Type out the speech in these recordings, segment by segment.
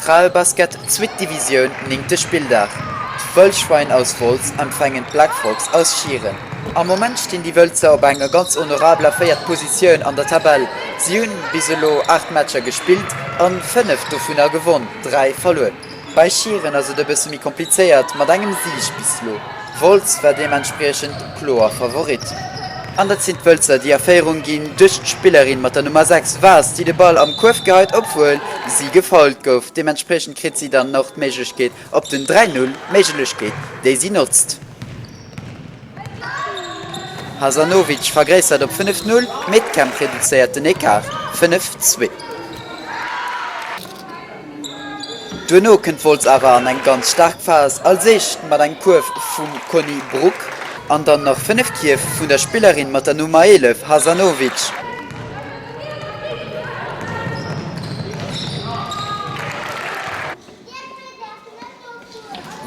Fraebasket, Zweet Divisioun, néngte Spilldag. D'Wëllschwein aus Wolz empfängen d'Black Frogs aus Schieren. Am Moment stinn déi Wëlzer op enger ganz honorabeler véiert Positioun an der Tabell. Si hunn bis elo 8 Matcher gespillt an 5 dovunner gewonn, 3 verluer. Bei Schieren ass et e bësse méi komplizéiert mat engem Sieg bis lo. Wolz war deementspriechend kloer Favorit. An dat sinn d'Wëlzer déi a Féierung ginn duerch d'Spillerin mat der Nummer 6 Waas déi de Ball am Kuerf geheit obwuel si gefoult gouf. Deementspriechend kritt si dann och d'Méiglechkeet op den 3, 0, Méiglechkeet déi si notzt. Hasanovic vergréissert op 5, 0, mee d'Kemp reduzéiert den Ecart, 5, 2. Duerno kënnt Wolz awer an eng ganz staark Phas, als éischt mat engem Kuerf vum Conny Bruck an dann nach 5 Kierf vun der Spillerin mat der Nummer 11, Hasanovic.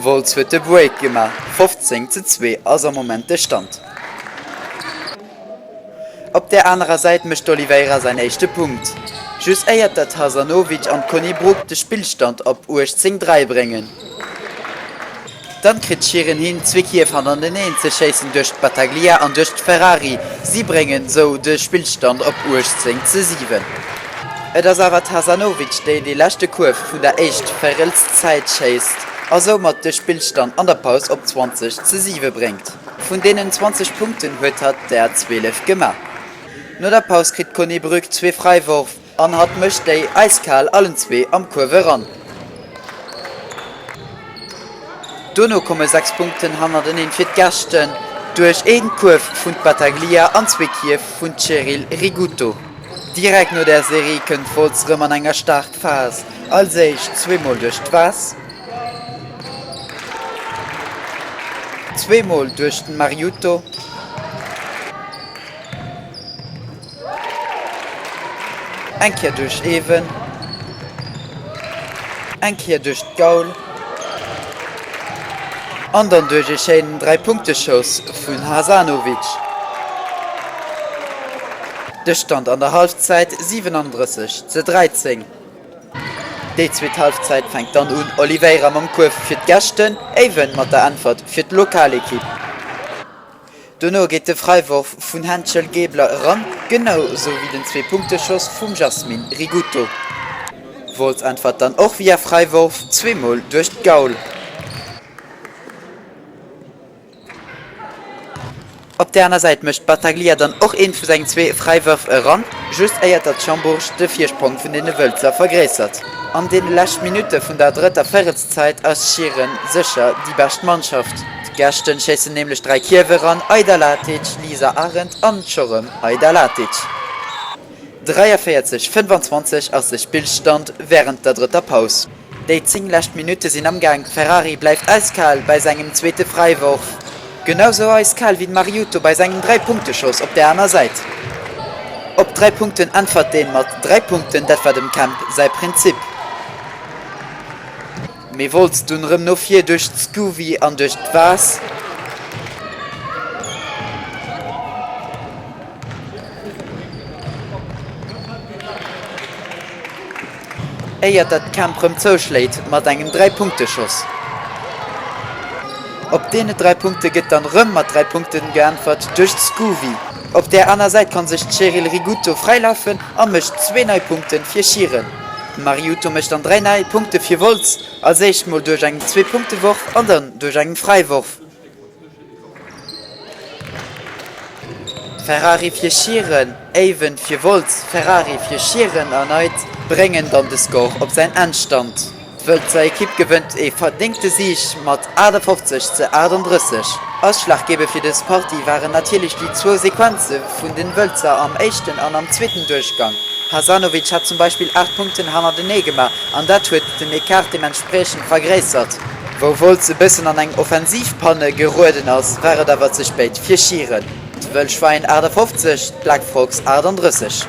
Wolz huet de Break gemaach, 15 zu 2 ass am Moment de Stand. Op där anerer Säit mécht d'Oliveira säin éischte Punkt, just éiert dat Hasanovic an d'Conny Bruck de Spillstand op 18, 3 bréngen. Dann kritt Schieren hin, zwee Kierf hannerteneen ze schéissen duerch d'Battaglia an duerch d'Ferrari. Si bréngen sou de Spillstand op 18 ze 7. Et ass awer d'Hasanovic, déi de leschte Kuerf vun der éischt Véirelszäit schéisst a soumat de Spillstand an der Paus op 20 ze 7 bréngt. Vun deenen 20 Punkten huet hatt der 12 gemaach. No der Paus kritt d'Conny Brück zwee Fräiworf an hatt mécht déi eiskal allen zwee am Kuerf eran. Dono komme 6 Punkten hannerteneen fir d'Gäschten duerch een Kuerf vun Battaglia an zwee Kierf vun Cheryl Rigutto. Direkt no där Serie kënnt Wolz rëm an enger staark Phas, als éischt zweemol duerch d'Waas, Zweemol duerch den Mariuto. Eng Kéier duerch Ewen. Eng Kéier duerch d'Gaul. An dann duerch ee schéinen Dräipunkteschoss vun Hasanovic. De Stand an der Halfzäit 37 ze 13. Déi zweet Halfzäit fänkt dann un, Oliveira mam Kuerf fir d'Gäschten, Éiwen mat der Äntwert fir d'Lokalekipp. Dono geet de Fräiworf vun Henschel Gebler eran, genau sou wéi den Zweepunkteschoss vum Jasmine Rigutto. Wolz äntwert dann och via Fräiworf, zweemol duerch d'Gaul. Op där aner Säit mécht d'Battaglia dann och eent vu sengen zwee Fräiwërf eran, just éiert datt Schambourg de Virsprong vun deene Wëlzer vergréissert. An deene lescht Minutte vun der drëtter Véirelszäit ass Schieren sécher déi bescht Mannschaft. D'Gäschten schéissen nämlech 3 Kierf eran, Aida Latic, Lisa Arendt an scho rëm Aida Latic. 43, 25 ass de Spillstand wärend der drëtter Paus. Déi 10 lescht Minutte sinn am Gaang, Ferrari bleift eiskal bei sengem zweete Fräiworf. Genau sou eiskal wéi de Mariuto bei sengem Dräipunkteschoss op der aner Säit. Op 3 Punkten äntwert deen mat 3 Punkten, dat war dem Kemp säi Prinzip. Mee Wolz dunn rëm no vir duerch d'Scoovy an duerch d'Vase. Éiert dat d'Camp rëm zouschléit mat engem Dräipunkteschoss. Op deene 3 Punkte gëtt dann rëm mat 3 Punkten geäntwert duerch d'Scoovy. Op där aner Säit kann sech d'Cheryl Rigutto fräilafen a mécht zwee nei Punkten fir Schieren. D'Mariuto mécht dann 3 nei Punkte fir Wolz, als éischt mol duerch engem Zweepunkteworf an dann duerch engem Fräiworf. Ferrari fir Schieren, Éiwen fir Wolz, Ferrari fir Schieren erneit bréngen dann de Score op säin Endstand. D'Wëlzer Ekipp gewënnt ee verdéngte Sieg mat 58 ze 38. Ausschlaggebend fir dës Partie waren natierlech déi zwou Sequenze vun den Wëlzer am éischten an am zweeten Duerchgang. Hasanovic hat zum Beispill 8 Punkten hannertenee gemaach an dat huet den Ecart deementspriechend vergréissert. Wou Wolz e bëssen an eng Offensivpanne gerueden ass, war et awer ze spéit fir Schieren. D'Wëll Schwäin 58, d'Black Frogs 38.